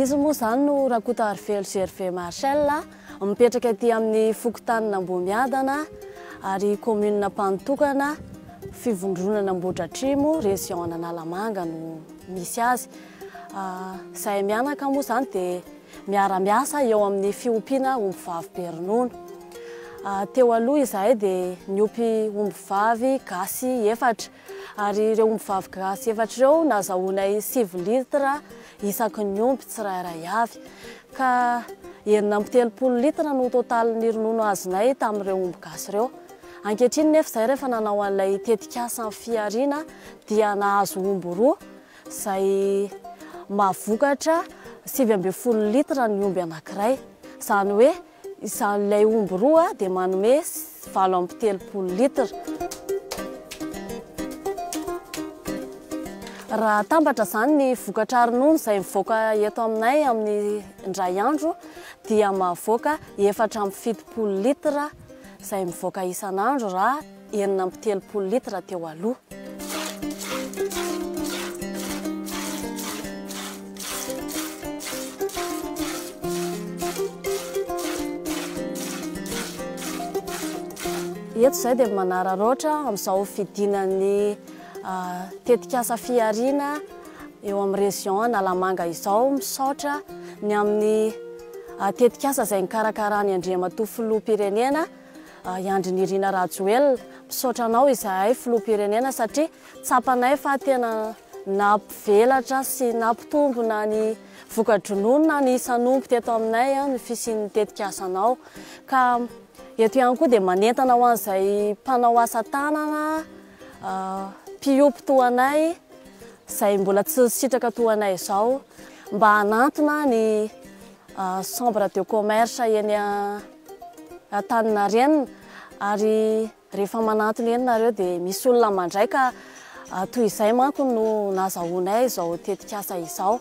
Izy moa izany no Rakotoarivelo Gervais Marcel, mipetraka aty amin'ny fokontanin'Ambohimiadana ary commune Ampanotokana, fivondronana Ambohidratrimo, région an'Analamanga no misy azy. Izahay mianaka moa izany dia miara-miasa eo amin'ny fiompiana ombivavy be ronono. Teo aloha izahay dia niompy ombivavy gasy efatra ary ireo ombivavy gasy efatra ireo nazahoanay sivy litre isaky ny omby tsirairay avy. Ka 36 litre no totalin'ny ronono azonay tamin'ireo omby gasy ireo. Ankehitriny nefa izahay rehefa nanao an'ilay tetikasa fihariana dia nahazo omby roa izay mahavokatra 19 litre ny omby anankiray. Izany hoe izany ilay omby roa dia manome 38 litre. Raha atambatra izany ny vokatra ronono izay mivoaka eto aminay amin'ny indray andro dia mahavoaka 74 litre izay mivoaka isan'andro raha 36 litre teo aloha. Eto izay dia manararaotra amin'izao fidinan'ny tetikasa fihariana eo amin'ny région Analamanga izao, misaotra ny amin'ny tetikasa izay nikarakaran'i Andriamatoa Filoham-pirenena i Andry Nirina Rajoelina. Misaotra anao izahay Filoham-pirenena satria tsapanay fa tena nampivelatra sy nampitombona ny voka-dronono na ny isan'omby teto aminay ny fisian'ny tetikasanao. Ka eto ihany koa dia manentana ho an'izay mpanao asa tanana, mpiompy toa anay, izay mbola tsy nisitraka toa anay izao, mba hanantona ny chambre de commerce eny Antaninarenina ary rehefa manantona eny nareo dia misy olona mandray ka toy izay manko no nazahoanay izao tetikasa izao.